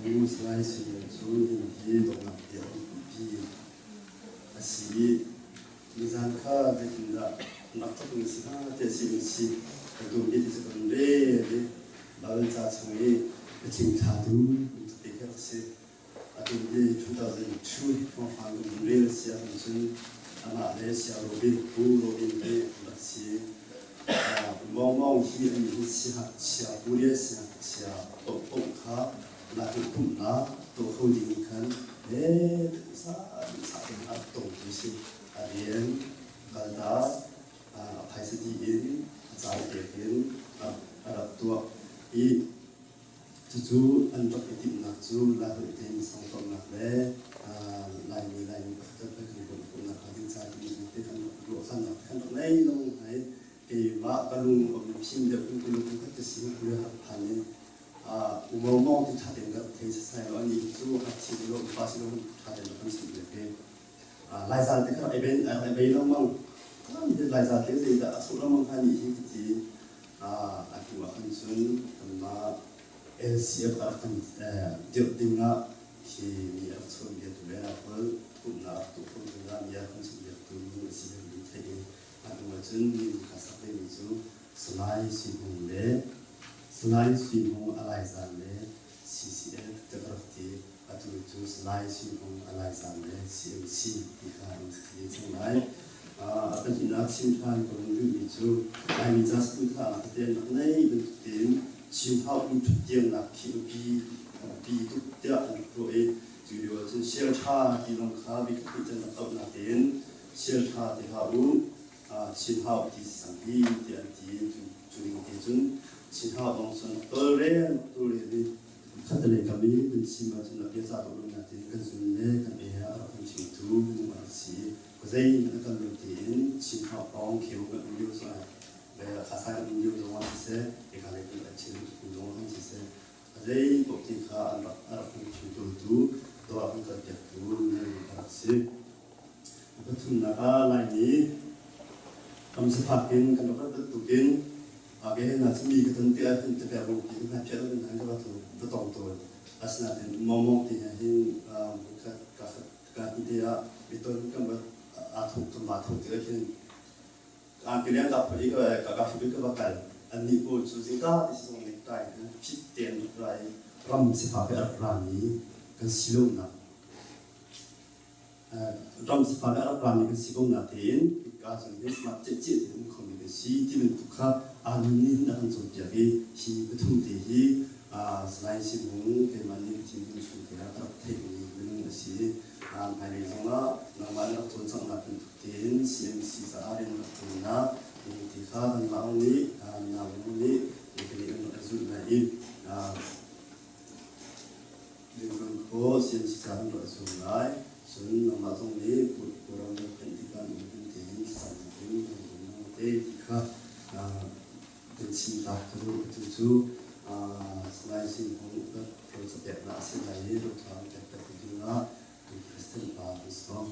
Pu Salai Sui Lian cu nihin hi dawtnak bia pi a si i nizan kha zeitindah an rak thawk ning si hnga ti a si in si kan duhmi ti cu kan rel i Baibal ca chung i patling thlatu bantuk te khi a rak si. Atu hi 2002 hrawnghrang kan vun rel a si ahcun cun amah le Saya Robin, Pu Robin hi an rak si. Mawngmawng hi an hi chia pu le siangngakchia paohpaoh kha lahruh pumhnak tuah kho ding khan he duhsah duhsah in a rak tongtu si. A rian kaltak a phaisa dih in a caan pek in a rak tuah i Cucu an rak i timhnak cu Laiholh tein sangtuahnak le Laimi Laimi pakhat kan kan bawmh khawhnak hnga ding ca timi te kan rak ruahkhannak kan rak ngei lo ngai. Keimah ka lung a phim deuh in ka lung khat ka si ka rak phan i umomong ti ṭha tein ka rak thei sasai lo. Anih cu ngakchia si lo upa si lo ṭha tein rak kan chimh ve ve. Laizal te kha rak i bei lengmang. Laizal te zeidah a sawh lengmang hnga nih hi ka ti. A hnu ah khan cun kanmah LCF a rak kan dirh ding ah khi mi a rak chawnbiatu le hol pumhnak a rak tuah kho ding ah mi a kan chawnbiaktu nu a si kan theih i a hnu ah cun min kha sak vemi cu Salai Sui Hmung le Salai Sui Hmung a Laizal le CCF te ka rak ti. Atu cu Salai Sui Hmung a Laizal le CMC ti kha an si cang lai. A pahnihnak chim ṭhan ka vun duhmi cu Laimi ca school kha tete an rak nei bantuk tein Chin hau um ṭhut tiangnak khi a biapi tuk tiah an rak ruah i cu lio ahcun sial ṭha ti zong kha vikhat nih cun rak auh natein sial ṭha ti hlah u, Chin hau ti si cang hi tiah an ti. Cu ning te cun Chin hau zong cun rak tawlrel rak tawlrel i Khattelei kam i kan chim ahcun a biaca tuk lo nain kan zun le kan ei ah a rak kan chimtu minung a rak si. Khuazei in a kan lo tein Chin hau pawng kheu kan um lio zongah le khasai kan um lio zongah siseh, hika lei kan rak chim zongah khan siseh, a zei paoh ti kha an rak a rak kan chimtu dawr a kan kalpiaktu minung a rak si. A pathumnak ah Laimi ram sifak in kan rak rat bantukin ke hna cu mi ka ton tikah hin tapek lungpi in hna phiah lo in ka va va tong tawn. Asinain mawmawng ti he hin ka ka ka hi te ah mi ton kan va aa thawk kan va thawk tikah hin angkiliang ka phoi ka ka ka ka ka va kal annih pawl cu zingka ti sizung nek tai hin phit tein rak ra i ram sifak i a rak rami kan si lonak Ram sifak le a rak rami kan si ko natein hika cun hin smart cehceh tein um khomi kan si ti bantuk kha aa nun nih hin a kan cawnpiak i hi pathum te hi Salai Sinhung keimah nih ka thinlung chung te ah ka rak theihmi minung a si. Hmailei zongah nangmah na rak cawlcanghnak bantuk tein CMC caah rian rak ṭuannak ti kha kanmah nih nau nih kan i an rak zulh lai i Lincoln khaw CMC ca an rak zuam lai. Cun nangmah zong nih Kawlram ram fenh tikah na um tein thlacamnak in kan bawm hna te ti kha kan chim ta ka duh. Atu cu Salai Sing Hong upat roca peknak a si lai i roca an pek tak ding ah President pa kan sawm.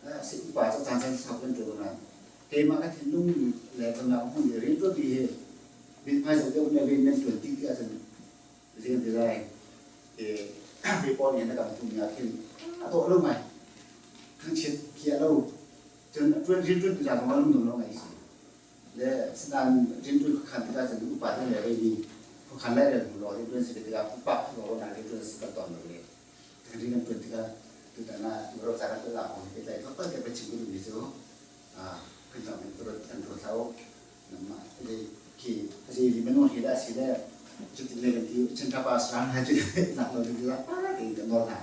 Upa cu caan caan sau kan ṭuan nain keimah ka thinlung le ka hmun i rianṭuanmi hi mithmai zoh deuh le rian nan ṭuan ti ti ahcun zei kan ti lai mi pawl nih na kan hmuhmi ah khin a dawh lo ngai thangchiat khiah lo cun ṭuan rianṭuan tu zong ah lungdong lo ngai si le sinain rianṭuan khuakhan tikah cun upa te le reimi khuakhan lai rel hmu lo rianṭuan si tikah pupa lo na rianṭuan si kan tawn lo le rian kan ṭuan tikah tutan ah roca kan tuah kong he pehtlai tlawmpal te ka chim ka duhmi cu kan ram in kan ruat hlah u nangmah khi zei li minung hi dah si le cutin le kan ti chinka pa srang ha cu nak lo ding la te kan nawl hna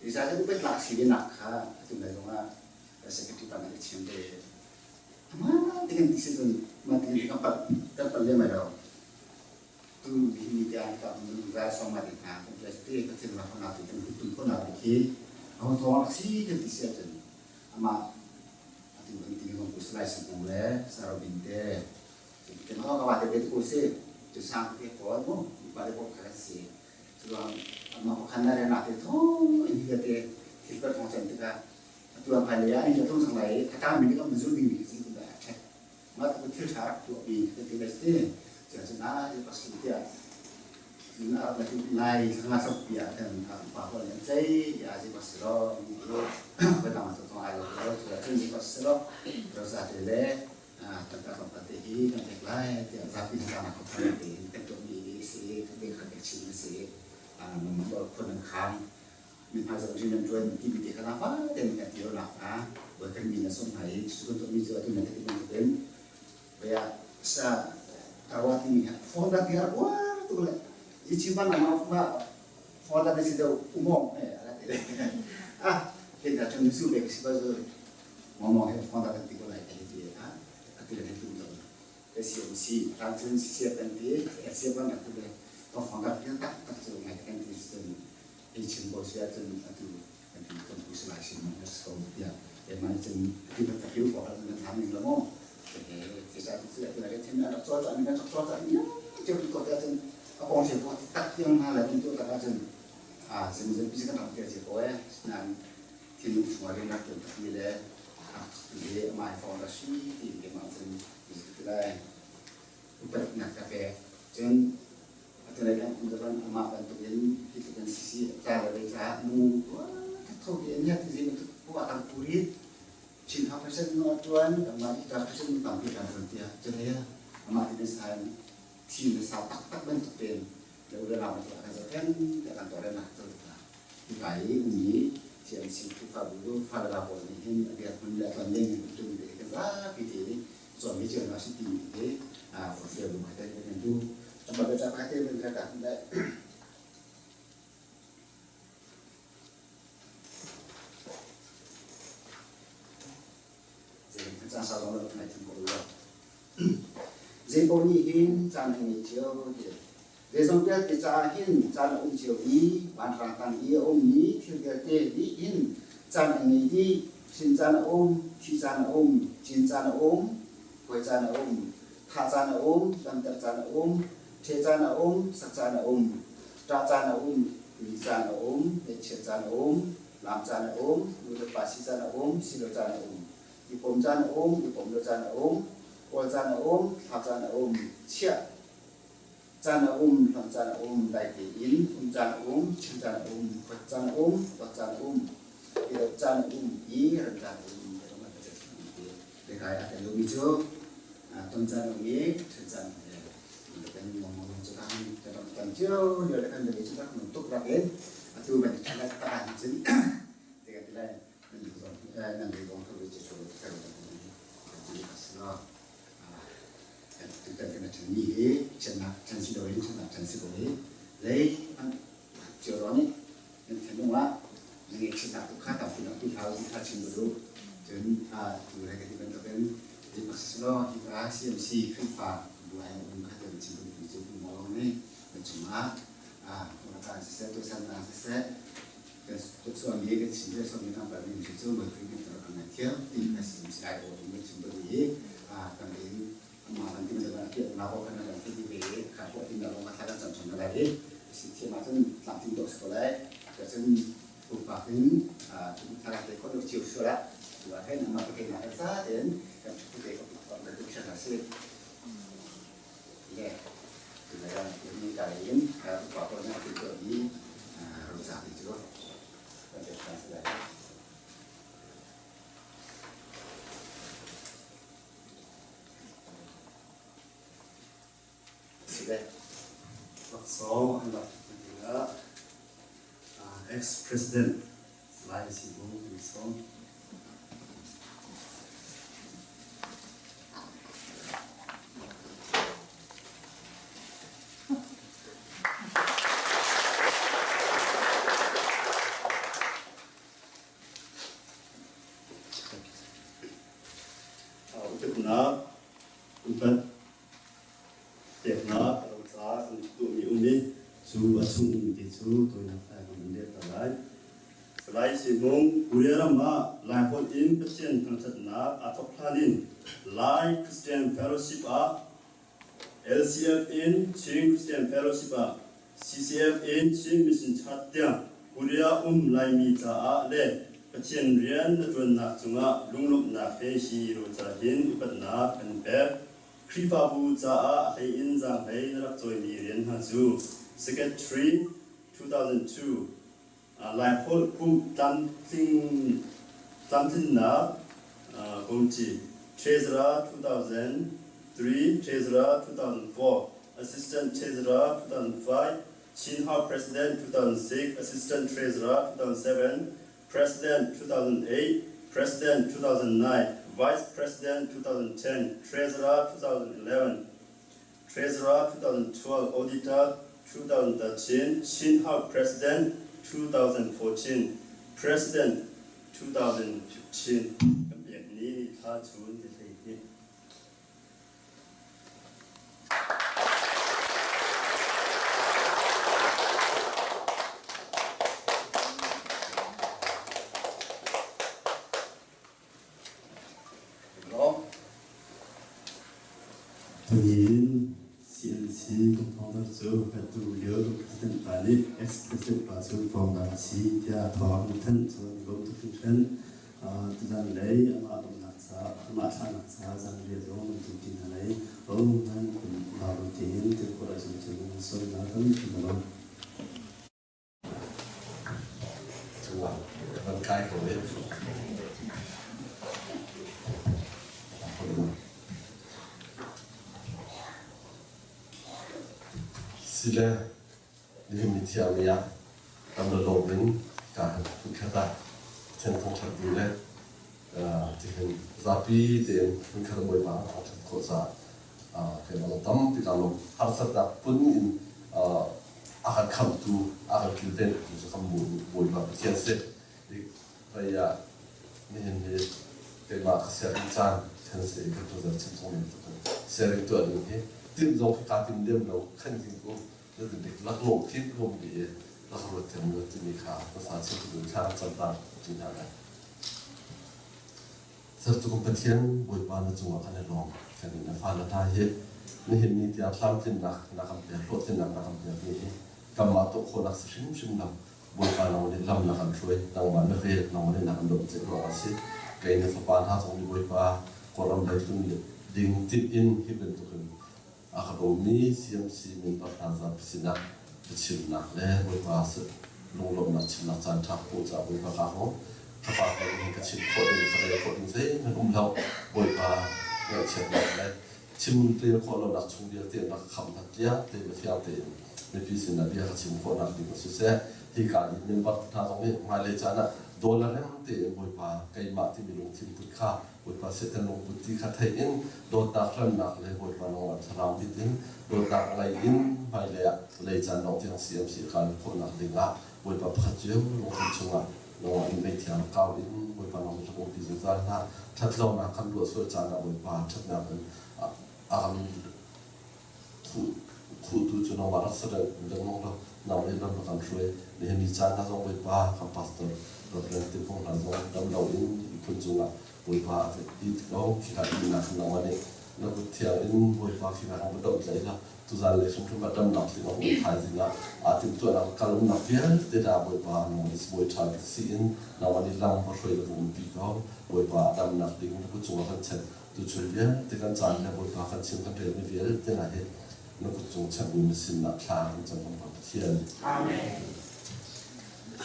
isa cu upat lak si nak kha atu lai zong ah secretary pa nih a chim ve ama te kan ti si cun ma ti kan pat kan pat le mai lo tu hi tiang ka mun ra song ma ti hna kan ti ka thil ma khona ti kan tu khona ti khi ahun thong si kan ti si ahcun amah atu kan ti kong ku salai sangkung le sarobin te te ma ka wa te te ku si cu sang te pawl mu pa te pawl kha si cuang amah ko khan na re na te tho in hi te thil per thong chan tikah atu ang phai le ya ni thong sang lai khata mi ka mun zu ding mi si ku da that ma ku thil tha rak tuah mi ka ti le ti cun cun a pasal tiah cun a rak lai thanga sok pia kan pa ko len chei ya ji pasalo ni ko dang to tong ai lo lo cun ji pasalo ro za te le kan ka ka te hi kan tek lai tiah zapi sa na ko than te kan to mi si kan te kha ke chin si mang bol khun an khang mi hna zong rian an ṭuan timi te kha fa tein kan ti nak a voi kan min a sung hna i cu bantuk mi cu atu nan ti bantukin bia sa tawa timi phone da tiar uar tu le i chim ban ma ma phone da si deu umong e ala ti le ah ke da chung su be si ba zo mo mo he phone da kan ti ko lai ti ti a atu le tu lo ke CMC ran chun si kan ti SC ban atu le ko phone da tak tak chu ngai kan ti sun ei chim ko si ahcun atu kan ti kan pu salai sin man has ko tiah keimah nih cun ati tak tak ko hal nan tham ning la maw te sa ti atu lai thin rak chol chan kan chol chan ni cheu ko ta cun a kong se ko tak tiang na la kan tu tak ahcun a zin zin pi kan rak te che ko e nan thin chungah rian rak tuan tak mi le le mai fong ra si ti keimah cun ti lai upatnak ka pek cun Atu lei kan um zaban amah bantukin hi tluk in sisi ca le lei caah mu tho ti an hiat ti bantuk pu a tang puri Chin ha percent nu a tuan kanmah ita percent nu tampi kan tuan tiah cun amah ti san thi na sa tak tak bantuk ten le ule ram tu kan zohkhen te kan tore na tu ta hi kai umi CMC Khrihfa bu fa le pawl nih hin a biak hmun le a tlan leng in tum ve ka zapi te nih chon mi cio na si ti mi te a for lu kha te kan du Amba ka ca te ben ka ka dai. Caan sau lo ngai thim ko lo. Zei paoh nih hin caan a ngei cio ti. Zeizong vialte caah hin caan a um cio i vanrang tang i a ummi thil vialte nih hin caan a ngei dih. Hrin caan a um, thi caan a um, cin caan a um, puai caan a um, thah caan a um, damter caan a um, ṭhe caan a um, sak caan a um, ṭah caan a um, ni caan a um, ngaihchiat caan a um, laam caan a um, nu le pa si caan a um, si lo caan a um, i pom caan a um, i pom lo caan a um, kawl caan a um, thla caan a um, chiah caan a um, hlam caan a um, dai tein um caan a um, chim caan a um, huat caan a um, huat caan a um, i doh caan a um, i rem caan a um, Biakai a tel lomi cu ton caan um i ṭhen caan kan mong cu kan kan rak tam cio lio le kan cu rak nung tuk rak in atu ban ṭhen tak ah cun te kan ti lai nan lu zong nan lu zong thu ci chu kan ti aslo tutan kan ṭhen mi hi ṭhennak ṭhen si lo in ṭhennak ṭhen si ko hi lei an cio ro nih nan thinlung ah na ngaihchiatnak tu kha tampi nak tu hlau ti kha chim dulu cun tu le ka ti bantukin ti pak siselaw hi ka CMC Khrihfa bu ai um kha te chim tu cu pu mo nih kan chungah ka siseh tu san na siseh kan tuksuan mi kan chim le som mi kan pal mi cu moi kan kan kan ngai thiam ti ka CMC ai o mi chim tu hi kan in amah kan ti bantukin a piak na ko kan kan ti ve kha ko tin na long ka kan cam chom na lai si thiam ahcun tlamtling dawh si ko lai cun pumpak in thar te khawh deuh. cio sual ah tu ah khin amah ka keimah ka za tein kan ṭhu te ka bantuk hna si le tu le ni ka in upa ko na ti to mi roza ti cu kan te hna si lai. Si le laksawng an lak dingah ex-president Salai Sibung an sawm. Upatnak upat peknak a lo caah kan tuahmi um i cu a chung ummi te cu tawinak ai kan van lehter lai. Salai Sihmung, Korea ram ah Laiholh in Pathian thangṭhatnak aa thawk hlan in Lai Christian Fellowship ah LCF in Chin Christian Fellowship ah CCF in Chin Mission Church tiang Korea um Laimi caah le Pathian rian na ṭuannak cungah lunglawmhnak he hi roca hin upatnak kan pek. Khrihfabu caah a hlei in zaanghlei na rak cawimi rian hna cu Secretary 2002 Laiholh pumh tlamtlinnak Committee, Treasurer 2003, Treasurer 2004, Assistant Treasurer 2005, Chin House President 2006, Assistant Treasurer 2007, President 2008, President 2009, Vice President 2010, Treasurer 2011, Treasurer 2012, Auditor 2013, Chin House President 2014, President 2015. Kan pek ni ni thla chun ti hlei hi. Tuhin CNC founder cu atu lio President pa nih ex-president pa cu founder a si tiah thawng an thanh. Cun lawm tuk hringhran. Tuzan lei amah lawmhnak caah amah thlahnak caah zanriah zong nan tum hna lai. Hohmanh kan hau lo tiin tilkhawh ah cun sualnak tampi ka lawm. Cungah ka van kai ko i Sile nihin ni thiang ni ah kan ra lawm in ka han hmunkhat ah Pathian thangṭhat ding le tihin zapi tein hmunkhat Bawipa thangṭhat khawh caah keimah tampi kaa lawm. Harsatnak phun in a kan khamhtu, a kan kilventu cu kan Bawipa Pathian si. Vei ah nihin hi keimah ka siarin caan kan si i kan tuzan chim chung ning tuk siarin tuah ding hi timh zong khi kaa tim lem lo khan ding ku na dik laklawh khi rum bi i lak ruat thiam lo timi kha hmasa chim tu thla cam ta ti hna lai. Sertu kan Pathian Bawipa na cungah kan i lawm. Kan in na fale hna hi nihin ni tiang tlamtlinnak na kan pek, hlawhtlinnak na kan pek mi hi kanmah tuah khawhnak si hrimhrim lo. Bawipa nang nih lam na kan hruai, nangmah na vel, nangmah nih na kan dawt cek ruangah a si. Kei na fapa hna zong nih Bawipa Kawlram lei tlun ding timh in hi bantukin a ka dawmi CMC member hna zapi sinah biachimnak le Bawipa lunglawmhnak chimnak caan ṭha ka hmuh caah Bawipa kaa hawm. Fapa hmanh hin ka chim khawh ding ka rel khawh ding zeihmanh um lo. Bawipa ngaihchiatnak le chim rel khawh lonak chung vialte in rak ka khamh hna tiah tein le fiang tein mipi sinah bia ka chim khawhnak ding siseh, hika i member hna zong nih hmailei caan ah dawl le rem tein Bawipa keimah timi lungthin put kha Bawipa Satan lungput ti kha theih in dawtnak remnak le Bawipa nangmah thlarau bit in dawtnak ngei in hmailei ah vawlei caan dongh tiang CMC kan khawhnak dingah Bawipa pakhat cio lungthin chungah nangmah in meithiang kau in Bawipa nangmah rak umpi zungzal hna. Ṭhatlonak kan ruah sual caan ah Bawipa ṭhatnak in a kan khuhtu cu nangmah rak si lengmang law nang nih lam na kan hruai. Nihin ni caan hna zong Bawipa kan pastor Reverend Tim Hong hna zong dam loin ihkhun cungah Bawipa a ti ko. Khika ihnak nangmah nih Na kut thiang in Bawipa khi ka hang va domh tlai hlah. Tuzan lei hrimhrim ah damnak tling a hung thaizing ah aa timhtuahnak kal umnak vialte dah Bawipa nang nih bawi ṭha bik si in nangmah nih lam va hruai le va umpi ko. Bawipa a damnak ding na kut cungah kan chiat. Tuchun vialte kan caan le Bawipa kan chim kan relmi vialte hna hi na kut cung chiahmi na sinah thla kan cam kan Pa Pathian. Amen.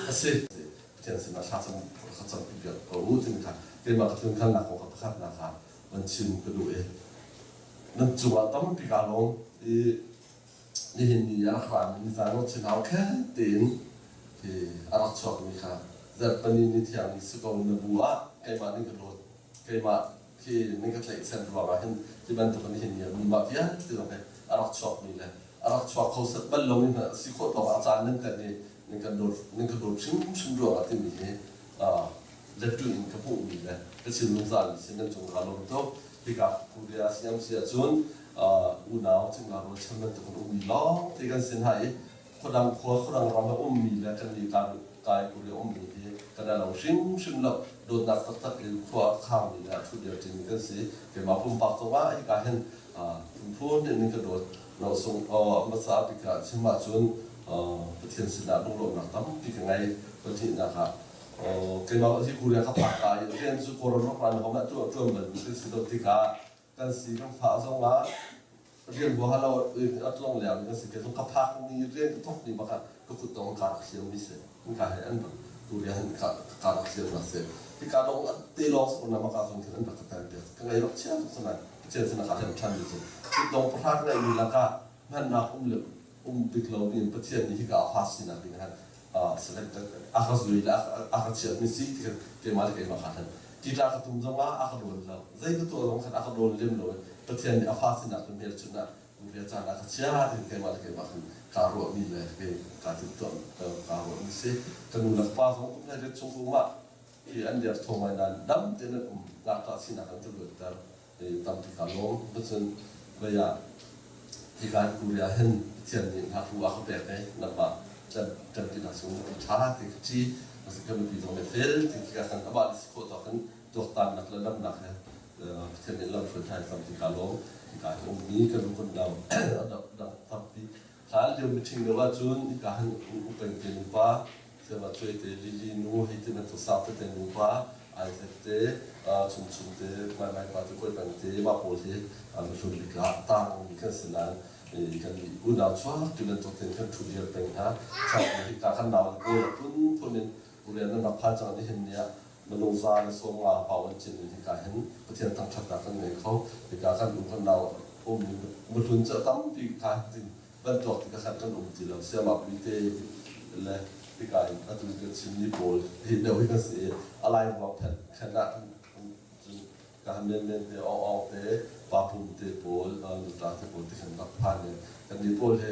A si. Pathian sinah thla cam ka campi piak ko u timi kha keimah ka tlunkalnak kong kha pakhatnak kha van chim ka duh i nan cungah tampi kaa lawm i nihin ni a rak rami nizan rak chin hau khe tein hi a rak chuakmi kha zarhpani ni thiang ni si ko na bu ah keimah ning ka dawt keimah khi ning ka tlaihchan ruangah hin hi bantuk in nihin ni ah mah vialte zong hi a rak chuakmi le a rak chuak kho set bal lomi hna si khawh tawk ah caan nan kan i ning kan dawt ning ka dawt hrimhrim ruangah timi hi lettu in ka hmuhmi le ka chim zungzalmi si nan cung kaa lawm tuk. Hika Korea siam si ahcun unau cingla rualchan bantuk in ummi lawng te kan si hna i khuadang khua khuadang ram a ummi le kan nih kai Korea ummi hi kan alo hrimhrim lo. Dawtnak taktak in khua a khangmi le a ṭhu dir ṭimi kan si. Keimah pumpak zongah hika hin phunphun in ka dawt. No sung hmasa bik ah chim ahcun Pathian sinah lunglawmhnak tampi ka ngei. Pahnihnak ah keimah hi Korea ka phak ka i rian cu Kawlram rak ran hom ah tuah tuan bal mi kan si lo tikah kan si kan fah zongah rian huaha lo a tlong leng kan si ke zong ka phak ni rian ka thok ni bak ah ka kut dong ka rak hliam mi si ka he an Korea han ka ka rak hliam na si hi ka dong te lawng sa na maka zong khin an rak ka tel piak ka ngai rak chia tuk sana Pathian sin ka hliam than mi cu kut dong pahra ka ngai mi lakah hmannak um le um bik lo in Pathian nih hika a fa sinak ding han a ka zui le a ka chiahmi si ti keimah le keimah kha khan tita ka tum zong ah a ka dawn lo zei ka tuah zong khan a ka dawn lem lo Pathian nih a fa sinak cu hmelchunh ah ria caan ah ka chia ti keimah le keimah khan kaa ruahmi le kaa timhtuah kaa ruahmi si ka nu le ka pa zong kum hlei chung um ah hi an der tho ngai nain dam tein an um ngakṭah sinak an ka luatter tampi kaa lawm. Cun vei ah hika in Korea hin Pathian nih ngaknu a ka pek i nangmah ṭanpinak chung nupi ṭha ti ka ṭi. Ka nupi zong nih fel ti khi ka kan amah nih si khawh tawk in tuaktannak le lamnak he Pathian nih lamhruai hna i tampi kaa lawm. Hika hin ummi kan nu kan nau dang tampi hlan lio meeting deuh ahcun hika hin upeng te nupa Siama Cuai te, Lily nu hei ti bantuk sang tete nupa Isaac te, Chung Chung te, Mai Mai pa te, Kawi Peng te mah pawl hi mihlun bik ah tangmi kan si nain kan unau chuak ti bantuk tein kan ṭhu dir peng hna. Changtu hika kan nau le pawl a phunphun in rian an rak phan cang nihin ni ah minung za le 50 pau an cin in hika hin Pathian thangṭhatnak kan ngei kho. Hika kan u kan nau ummi mihlun cu a tampi kha kan tuak tikah khan kan um ti lo. Siamah puite le hika in atu kan chimmi pawl hi deuh hi kan si i a lai ruang khan khan ah cun ka han men men te awng awng te papum te pawl nuta te pawl te khan rak phan i kan nih pawl hi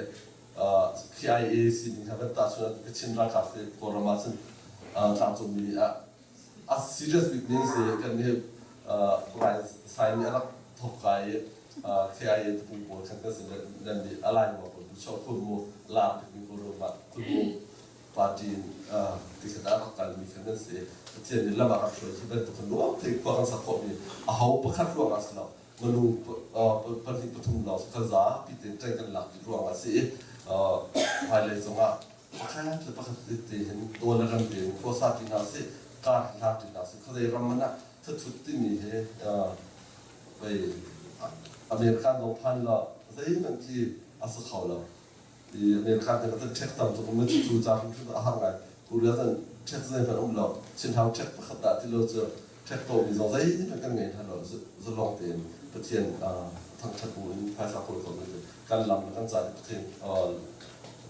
KIA sining kha kan tahchun Kachin ralkap te Kawlram ah cun tlangcungmi ah a serious bik ning si kan nih sai nih a rak thok ka i KIA tapung pawl khan kan si nan nih a lai ma pawl tu chuah khun mu la bik mi ko ro ma khun mu party ti khan a rak kal mi khan kan si Pathian nih lam a rak hruai hi bantuk kan nuam te khua kan sak khawh mi a ho pakhat ruang ah si lo minung pahnih pathum lawng kan zapi tein ṭang kan lak ruang ah si i hmailei zongah Pakhat le pakhat te hin tawl le ram tein khuasa ṭi hna usih, kar hlang ṭi hna usih. Khuazei ram hmanh ah thathut timi hi vei America dong phan law zeihmanh khi a si kho lo. I America te kan ṭhek tam tuk mi cu ca hrimhrim a har ngai. Korea zan ṭhek zeihmanh um lo. Chinhau ṭhek pakhat dah ti lo cu ṭhek tomi zong zeihmanh kan ngei hna lo. Zalong tein Pathian thangṭhat bu in phaisa kawl ko mi kan lam le kan ca i Pathian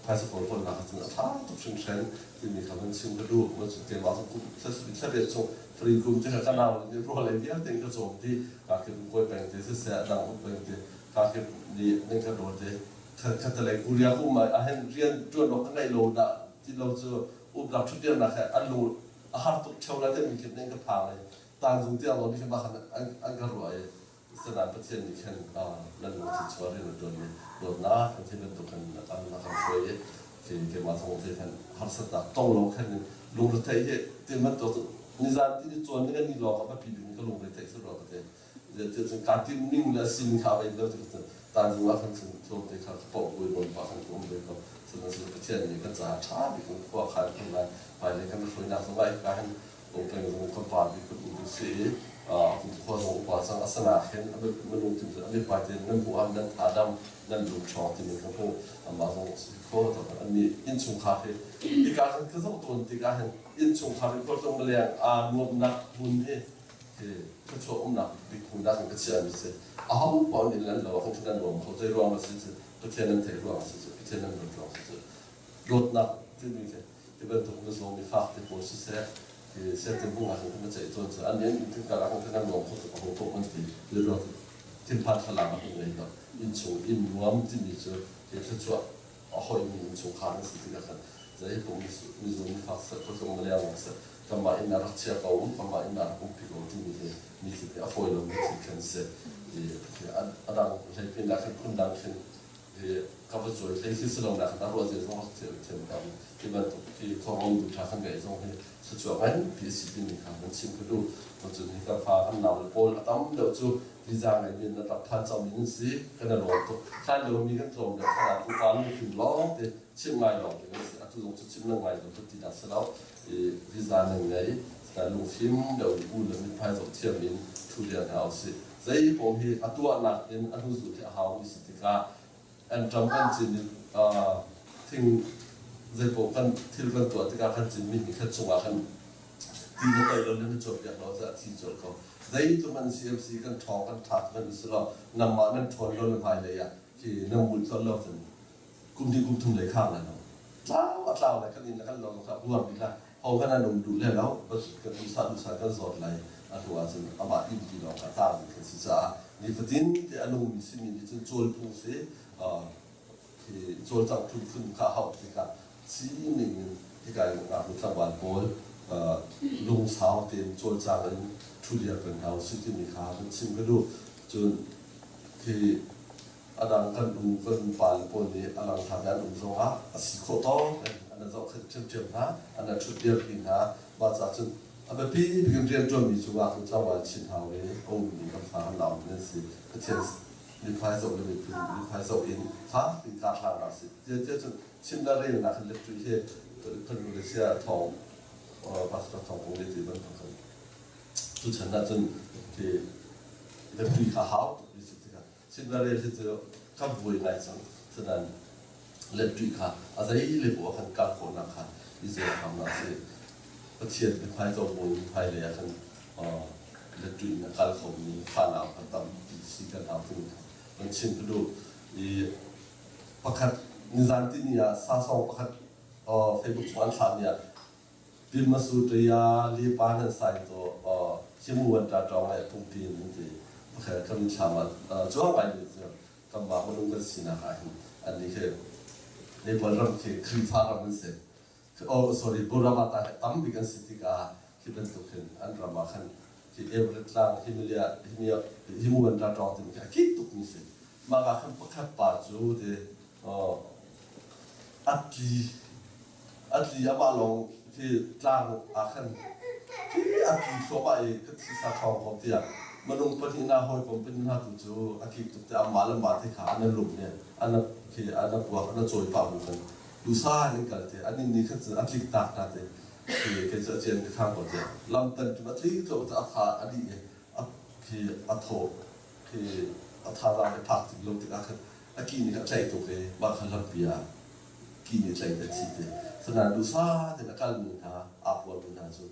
phaisa kawl hawnnak ah cun a ṭha tuk hringhran timi kha van chim ka duh. Cun keimah zong kum thla chung free kum te kha ka nau nih rual ei vialte in ka cawm ti ka kip kawi peng te siseh a dang um peng te ka kip nih ning ka daw te khatalei Korea ka um ah hin rian ṭuan awk ka ngeih lo dah ti lo cu umnak ṭhutdirnak he an lung a har tuk ṭheo lai timi khin ning ka phang i tanzung tiang lawng nih khin an ka ruah i Sanan Pathian nih khan nan lungthin chuah rian a ṭuan i dawtnak kan thei bantuk khan an a kan hruai i khi keimah zong te khan harsatnak tong lo khan in lungretheih hi ti bantuk nizan ti ni cawn ni kan ni lawng ka biapi bik in ka lungretheih si rua ka ti. Zeicahtiah kaa timh ning le a sining kha a vei lo tik cun tanzung ah khan cun tlawmte kha ka poh buai nawn pah khan ka um ve ko. Sihmanhsehlaw Pathian nih kan caah ṭha bik in khua khan kan lai. Hmailei kan hruainak zong ah hika hin peng zong kan pa bik kan um si i khua zong upa cang a sanak hin a minung tim a mipai tein nan hmuh ah nan tha dam nan lung ṭhawng timi ka hmuh. Amah zong si kho tak annih innchungkhar hi hika kan ka zoh tawn tikah hin innchungkhar hi khualtlung maleng aa nuamhnak hmun hi thluachuah umnak bik hmun ah kan ka chiahmi si. Aho paoh nih nan lo ah khan nan nuam kho. Zei ruang a si cu Pathian nan theih ruang a si cu Pathian nan dawt ruang a si cu dawtnak timi khi ti bantuk na zawm i fak te pawl siseh ti siate bung ah khan kan ceih tawn cu an in tin kar ah khan nan nuam kho tuk a ho paoh an ti ti ruang thinphan thlalang ah kan ngei lo innchung inn nuam timi cu thluachuah a hoimi innchungkhar an si tikah khan zei paoh mizaw mifak seh khuatlung maleng seh kanmah inn ah rak chia ko kanmah inn ah rak umpi ko timi hi mi kip hi a fawi lomi thil khan si. A dang hlei pin ah khin phun dang khin ka va cawi hlei khi si lo nak a ruah zia zong rak thiam thiam ko. Hi bantuk hi khuaruang du ṭha kan ngeih zong hi thluachuah nganpi a si timi kha kan chim ka duh. Cun hi kan fa kan nau le pawl a tam deuh cu viza ngeimi in rak phan cangmi nan si. Kan i lawm tuk. Hlan liomi kan tlawm deuh kha upa lungfim lawng te chimh ngai lawng te kan si. Atu zong cu chimh na ngai lo ti dah si lo. Viza nan ngei. Lungfim deuh u le mithmai zoh thiam in ṭhu lian hna usih. Zei paoh hi a tuahnak in a hnuzulh hi a haumi si tikah anṭam kan cin i thing zeipaoh kan thil kan tuah tikah kan cinmi hi khat chungah khan ti na toi lo le na cawpiak lo caah thi colh ko. Zeitluk an CMC kan ṭhawng kan ṭha kan si lo nangmah nan ṭhawn lo na hmailei ah khi nan mul tlol lo cun kum hnih kum thum lei khang lai lo. Tlau a tlau lai kan inn le kan lo kha buar bik la ho kan an um duh le lo kan duhsah duhsah kan zawt lai a hnu ahcun amah inn ti lawng kha tar ding kan si caah nifatin te a nungmi simi nih cun cawl phung si khi cawlcangh phunphun kha hauh tikah sining in hika in ngaknu tlangval pawl lungsau tein cawlcang in ṭhu dir peng hna usih timi kha kan chim ka duh. Cun khi a dang kan u kan pa le pawl nih a langthla an um zongah a si khawh tawk in an zohkhenh ṭhiamṭhiam hna, an ṭhut dirpi hna. Mah caah cun a biapi bik in rianṭuanmi cu ngaknu tlangval chin hau i a ummi kan fa kan nau nan si. Pathian mithmai zoh le miphun mithmai zoh in fakpi kar hlang hna sih. Tiah cun chim le relnak in letṭui hi kan nu le sia thawng pastor thawng kong le ti bantuk kan tuchan ah cun khi letṭui kha hau tuk mi si tikah chim le rel hi cu kan buai ngai cang. Sinain letṭui kha a zei le bu ah khan kal khawhnak kha i zuam hram hna sih. Pathian mithmai zoh bu in hmailei ah khan letṭui in a kal khomi fanau kan tampi si kan hau timi kha kan chim ka duh. I pakhat nizan tini ah sasawng pakhat Facebook chung an thlahmi ah Pilmasu ṭaya lipa nan sai to himu an ṭa ṭawng le pungpi in an ti. Pakhat kan thlam ah cuang ngai mi cu kanmah minung kan sinak ah hin annih hi Nepal ram khi Khrihfa ram an si. Oh sorry Burma ta hi tam bik an si tikah hi bantuk hin an ram ah khan hi Everett tlang Himalaya Himuan ra ṭawng timi khi a kik tuk mi si. Mah ah khan pakhat pa cu ti a tli a tli amah lawng khi tlang ah khan khi a tli thluahmah i ka thisa ṭhawng ko tiah minung pahnih hna hawikom pahnih hna tu cu a kik tuk te amah le mah te kha an lum i an khi an puak an cawi pah bu khan dusa in kal te an nih khan cun a tlik tak hna te khi kei cu a cian ka khang ko tiah lam tan cu a tlik tlawm a tha a dih i a khi a thaw khi a thazaang i phak tik lo tikah khan a ki nih a tlaih tuk i mah kha lampi ah ki nih tlaih a thi te sanain dusa tein a kalmi hna aa puarmi hna cu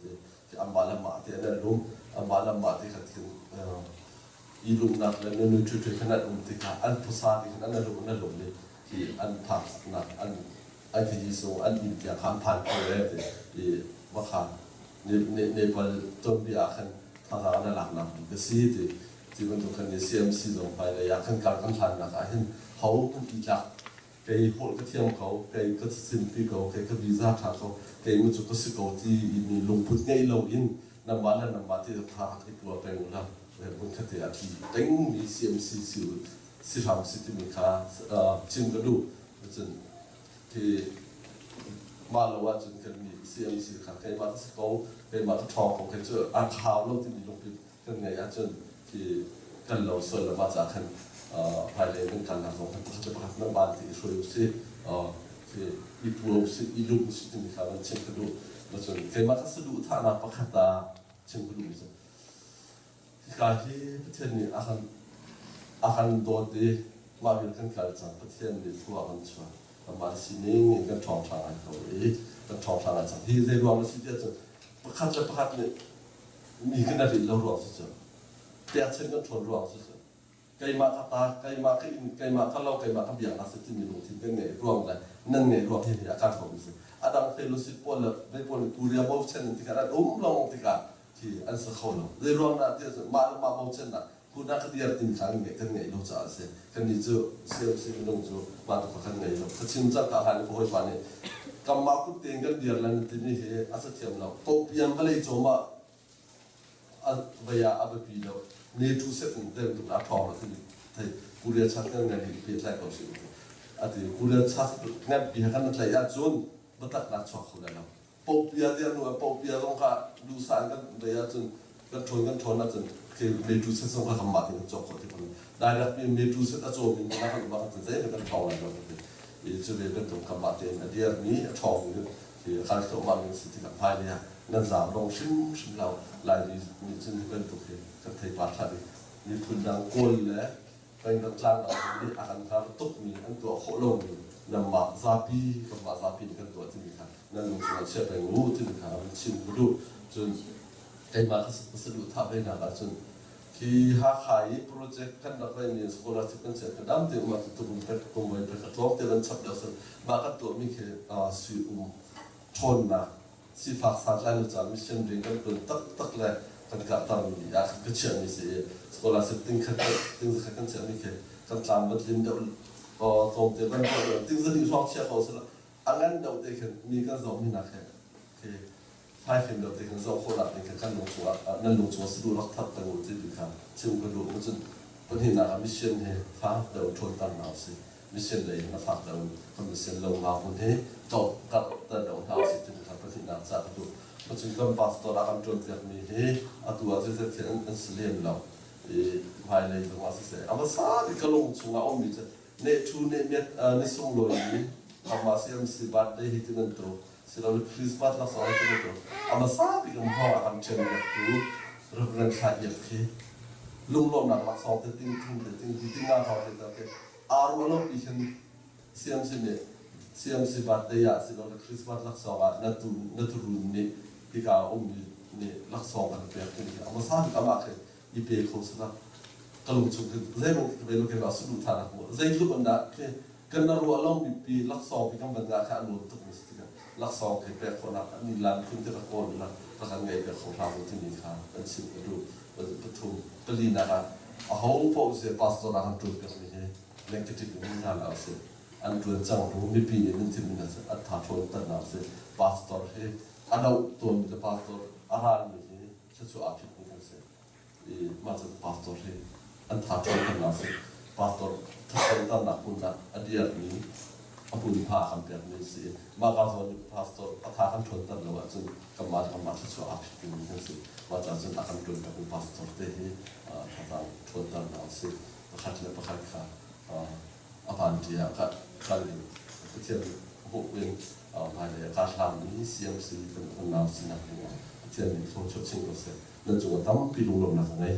te amah le mah te an an lum amah le mah te kha thil i lumnak le nunu ṭhuṭhu khan an um tikah an phusa ti khan an lum an lum i hi an phaknak an an khi sung an inn tiang kha an phan kho e ti i makha Nepal tuanbia ah khan thazaang na laknak bik a si ti ti bantuk khan CMC zong hmailei ah kan kar kan hlannak ah hin ho kan i tlak kei holh ka thiam ko kei ka simpi ko kei ka visa ṭha ko kei mu cu ka si ko ti mi lungput ngei lo in nangmah le nangmah ti kha rak i pua peng la hmun khat te a tli peng mi CMC si si hram si timi kha chim ka duh cun khi mah lo ahcun kan mi CMC kha keimah ka si ko keimah ka ṭhawng ko kei cu a khau lo timi lungput kan ngeih ahcun khi. kan lo sual le mah ca khan hmailei kan kalnak zong khan pakhat le pakhat nan ban ti i hruai usih i pua usih i lum usih timi kha van chim ka duh. Cun keimah ka saduhthahnak pakhat ah chim ka duhmi cu hika hi Pathian nih a kan dawt i mah vial kan kal cang. Pathian nih thlua a kan chuah. Kanmah sining in kan ṭhawng ṭha ngai ko i kan ṭhawng ṭha ngai cang. Hi zei ruang a si tiah cun pakhat le pakhat nih mi kan i rinh lo ruang si cu pekchan kan ṭhawn ruang si cu keimah ka ta, keimah ka inn, keimah ka lo, keimah ka biaknak si timi lungthin kan ngeih ruang le nan ngeih ruang hi a kan khomi si. A dang fellowship pawl le vei pawl nih Korea bochan in tikah an um lengmang tikah khi an si kho lo. Zei ruang dah tiah cun mah le mah bochan ah kuna ka dir tin kha kan ngeih lo caah a si. Kannih cu CMC minung cu mah tuk kan ngei lo. Ka chim cang ka hlan i ka hawipa nih kanmah kut tein kan dir lan timi hi a sa thiam lo. Kopian vawlei cawm ah a vei ah a biapi lo. Ne tu set in tem tuk a ṭhawng lo timi thei Korea chat kan ngai hi pehtlai ko si ati Korea chat ngan pi kan tlaih ahcun biataknak chuak kho lai lo. Popia tiah nu popia zong kha duhsah in kan vei ahcun kan ṭhawn kan ṭhawn ahcun khi metu set zong kha kanmah tein kan cawk khawh ti ko. Direct mi metu set a cawmi hna kan um ahcun zeihmanh kan ṭhawng lai lo ti. I cu ve bantuk kanmah tein a dirmi a ṭhawngmi khi a kal thluahmah mi si tikah hmailei ah nan zaam dong hrimhrim lo. Laimi nih cun hi bantuk hi kan theipar ṭha bik. Miphun dang Kawl le pengdang tlangdang nih a kan hngar tukmi an tuah khawh lomi nanmah zapi kanmah zapi nih kan tuah timi kha nan lung chungah chia peng u timi kha an chim ka duh. Cun keimah ka saduhthah ve nak ahcun khi Hakha i project kan rak ngeihmi scholarship kan chiah ka dam te um ahcun tukum pek kum voi pek a tlawm te van chap deuh sel mah kan tuahmi khi sui um ṭhawnnak sifak santlai lo caah mission rian kan tuan taktak le kan karhtermi ah ka chiahmi si i scholarship ting khat ting zakhat kan chiahmi khi kan tlam van tlin deuh tlawmte van tuah deuh ting zali hrawng chia ko sila a ngan deuh te khin mi kan zohmi nak he khi faifim deuh te khin zoh khawhnak ding khin kan lung chungah nan lung chungah saduh rak that peng u ti ti kha chim ka duh cun pahnihnak ah mission he fak deuh ṭhawnter hna usih mission lei in a fak deuh in kan mission lo nga hmun hi karhter deuh hna usih timi kha pahnihnak ca ka duh. Cun kan pastor ah kan ṭuanpiakmi hi atu ah zeizat khi an si lem lo i hmailei zong ah siseh a hmasa bik ka lung chungah a ummi cu nehṭhu nehmiat ni sunglawi mi amah CMC birthday hi ti bantuk silole Christmas laksawng hi ti bantuk a hmasa bik in hmawng a kan ṭhianpiaktu Reverend Thla Iap khi lunglawmhnak laksawng te ting thum te ting ti ting nga hrawng te khi aa ruah lo pi khin CMC nih CMC birthday ah silole Christmas laksawng ah na tu na turun nih hika a ummi nih laksawng kan pek timi khi a hmasa bik amah khi i pe kho sila ka lung chung khi zeimang khi ve lo khi ra saduhthahnak mu zeitluk an dah khi kan na ruah lo mi pi laksawng pi kan van ngah kha a nuam tuk mi si tikah laksawng khi pek khawhnak an i lan phun te ka kawl la ka kan ngei pek kho hlah mu timi kha kan chim ka duh pathum palinak ah aho paoh si pastor ah kan ṭuan piak mi hi negative in hna la usih an ṭuan cang hnu mipi nih nan thim mi a tha ṭhawn tannak si pastor hi a doh tawn mi le pastor a ral mi hi thluachuah aa phit mi kan si i mah cu pastor hi an tha ṭhawnternak si pastor ṭhawnternak hmun ah a dirmi a hmunhma a kan pekmi a si i mah ka zawn i pastor a tha kan ṭhawnter lo ahcun kanmah le kanmah thluachuah aa phit dingmi kan si. Mah caah cun a kan ṭuantermi pastor te hi thazaang ṭhawnternak a si. Pakhat le pakhat kha a vanṭi ah kal in Pathian hmuh in hmailei ah kaa hlangmi CMC kan nau sinak dingah Pathian nih thluachuah chin ko seh. Nan cungah tampi lunglawmhnak ka ngei.